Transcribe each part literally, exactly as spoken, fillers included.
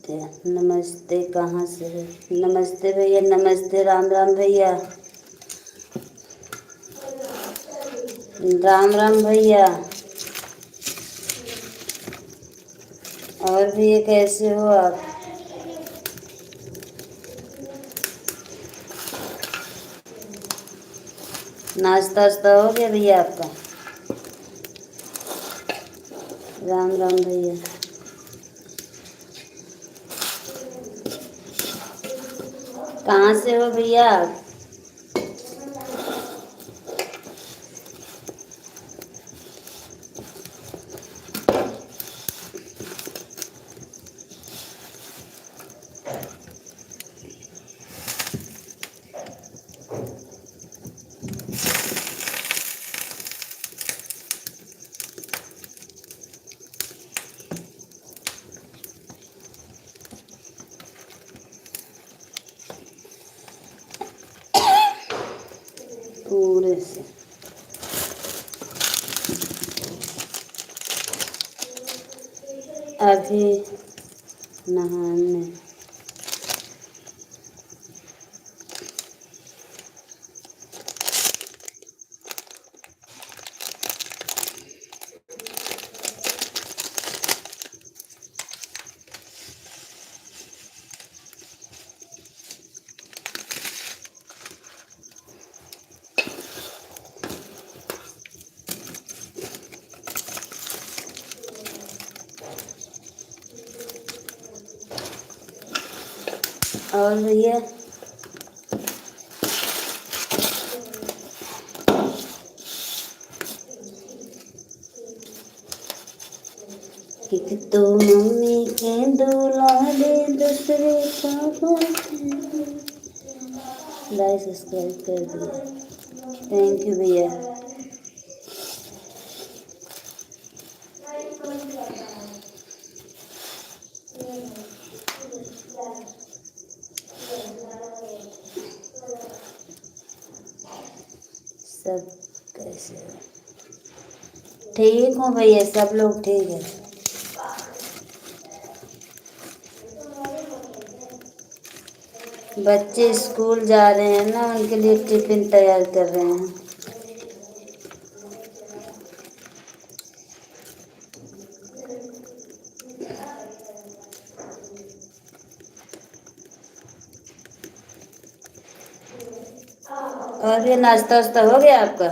नमस्ते, कहाँ से हो? नमस्ते भैया, नमस्ते, राम राम भैया, राम राम भैया। और भैया, कैसे हो आप? नाश्ता वास्ता हो गया भैया आपका? राम राम भैया। कहाँ से हो भैया आप? पूरे से अभी नहाने। और भैया, एक तो मम्मी के दुलारे, दूसरे पापा के। Like subscribe कर दिया, thank you भैया। सब कैसे हो? ठीक हूँ भैया, सब लोग ठीक है। बच्चे स्कूल जा रहे हैं ना, उनके लिए टिफिन तैयार कर रहे हैं। और ये नाश्ता वास्ता हो गया आपका?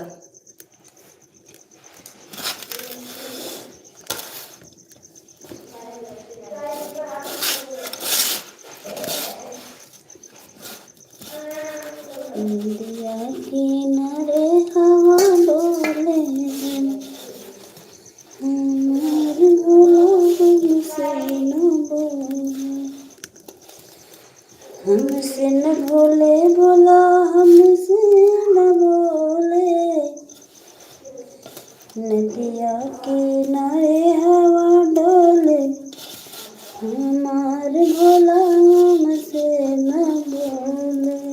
नदिया किनारे हवा डोले, हमार भोला हमसे न बोले। हमसे न बोले भोला, हमसे न बोले। नदिया किनारे हवा डोले, हमार भोला हमसे न बोले।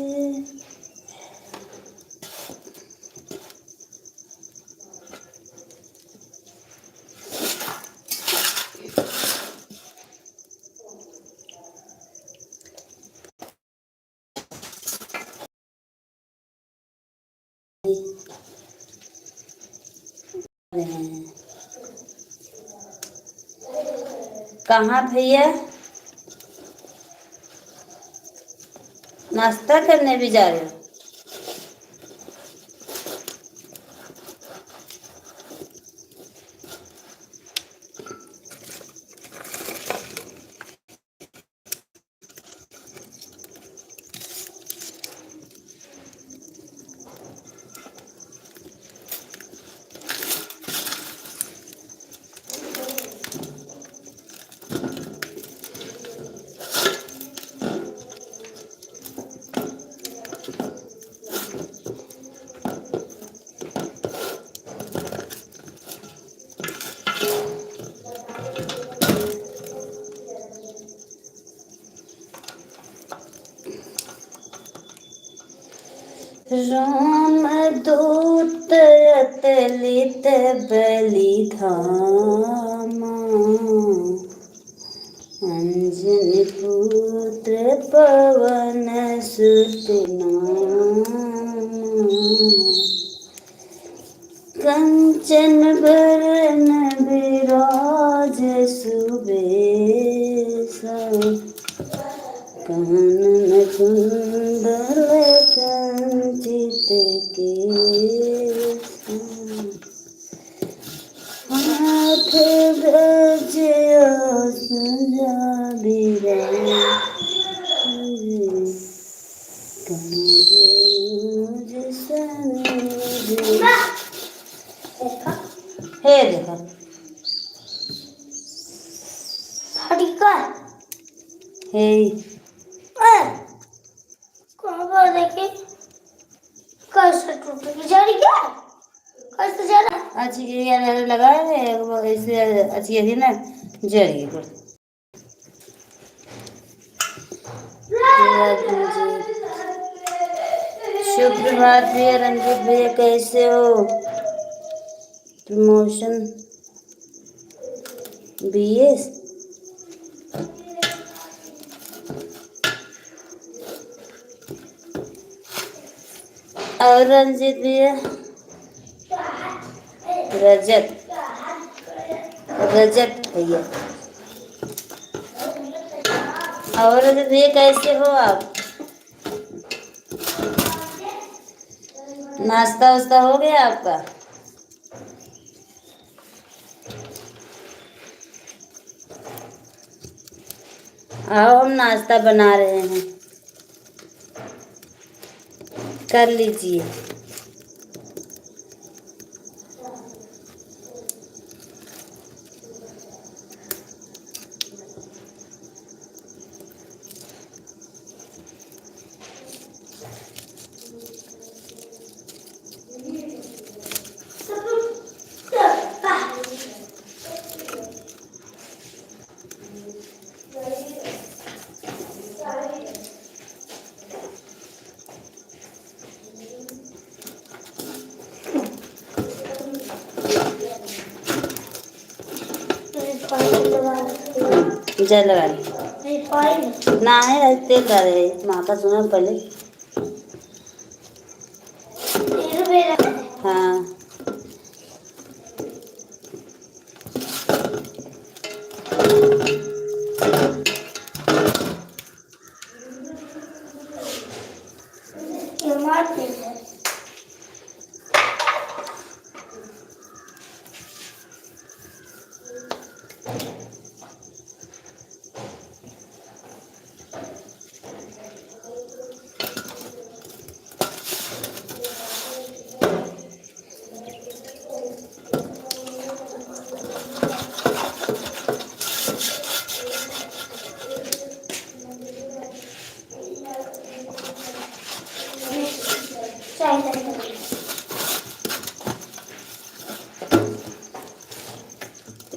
कहाँ भैया? नाश्ता करने भी जा रहे हो? राम दूत अतलित बलि धामा, अंजनी सुत नाम। कंचन बरन बिराज सुबेसा, कानन कुंडल कंचित केसा। हाथ गज असुजा बिराज, कांधे मुझ सन। हे देखा। फटिका। हे। ए। कहाँ पर देखी? कैसे टूट गई? जड़ गया? कैसे जड़? अच्छी गिरिया लगा है, एक बार ऐसे अच्छी गिरी ना, जड़ गई। सुप्रभात भैया, रंजीत भैया, कैसे हो? Promotion BS. और रंजीत भैया, रजत, रजत भैया। और रजत भैया, कैसे हो आप? नाश्ता वास्ता हो गया आपका? आओ, हम नाश्ता बना रहे हैं, कर लीजिए। जलवाई। नहीं, आज तेल डाले, माँ का सुना पहले। हाँ।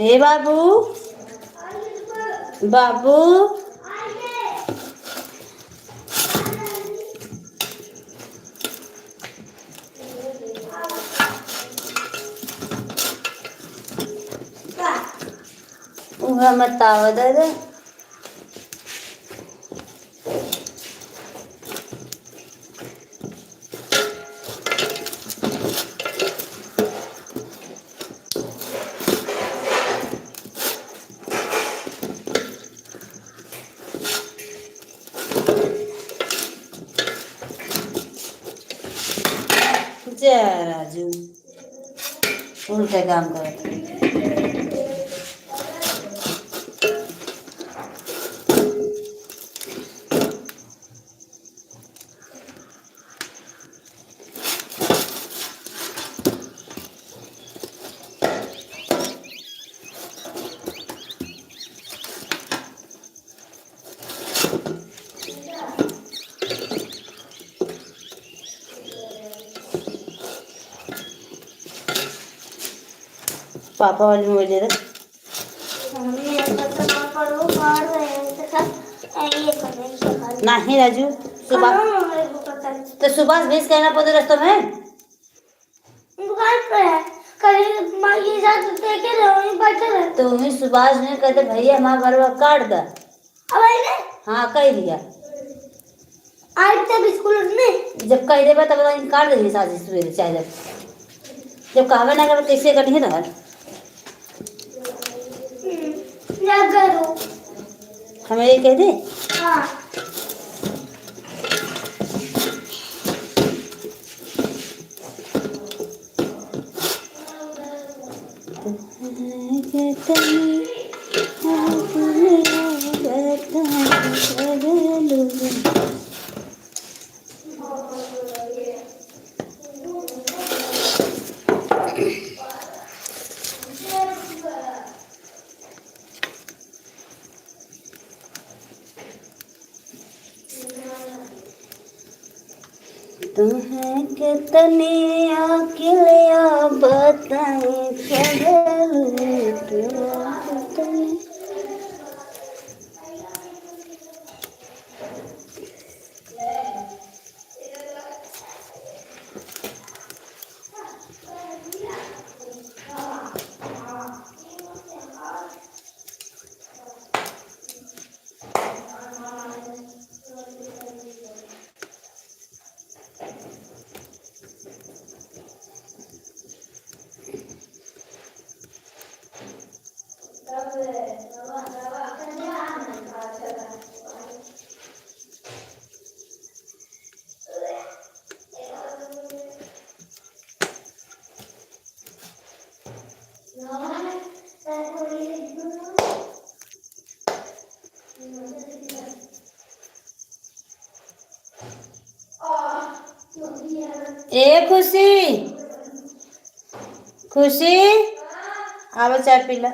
ए बाबू, बाबू। उहे मत तावा दे दे। जा राजू, उल्टे काम करत है। पापा वाली मोबाइल दे दे। मम्मी, ऐसा तो ना पढ़ो, पढ़ रहे हैं, तो सब, ए, ये कर रहे हैं, ये कर रहे हैं। नहीं राजू, सुबह खाना हमारे को पता है। तो सुबह से भेज के आना पड़ता रास्ता में। दुकान पे है, कल माँ ये साथ देखे रहे, वहीं बैठे रहे। तो वहीं सुभाष ने कहते, "भैया, हमारा बरवा काट दा।" अब आई ने? हाँ, कह दिया। आज तब स्कूल में जब कह देबा तब इनकार दे साजी सुबह चाहे जब जब कहबे ना करबे कैसे करिए रहल। ना करो। हमें ये कह दे। हाँ। तुहें कितनी अकिलिया बताई, पगली तू कितनी। ए खुशी, खुशी, आवा चाय पी ला।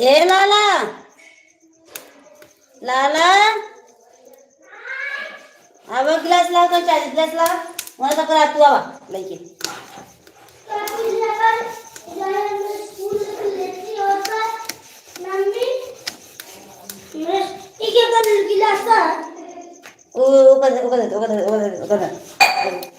ए लाला, लाला, आवा गिलास लावा, तो चाय गिलास लावा। वहाँ तक रात तू आवा लइके। मम्मी, ये क्या कलर गिलास है? ओ, ओकर, ओकर, ओकर, ओकर, ओकर।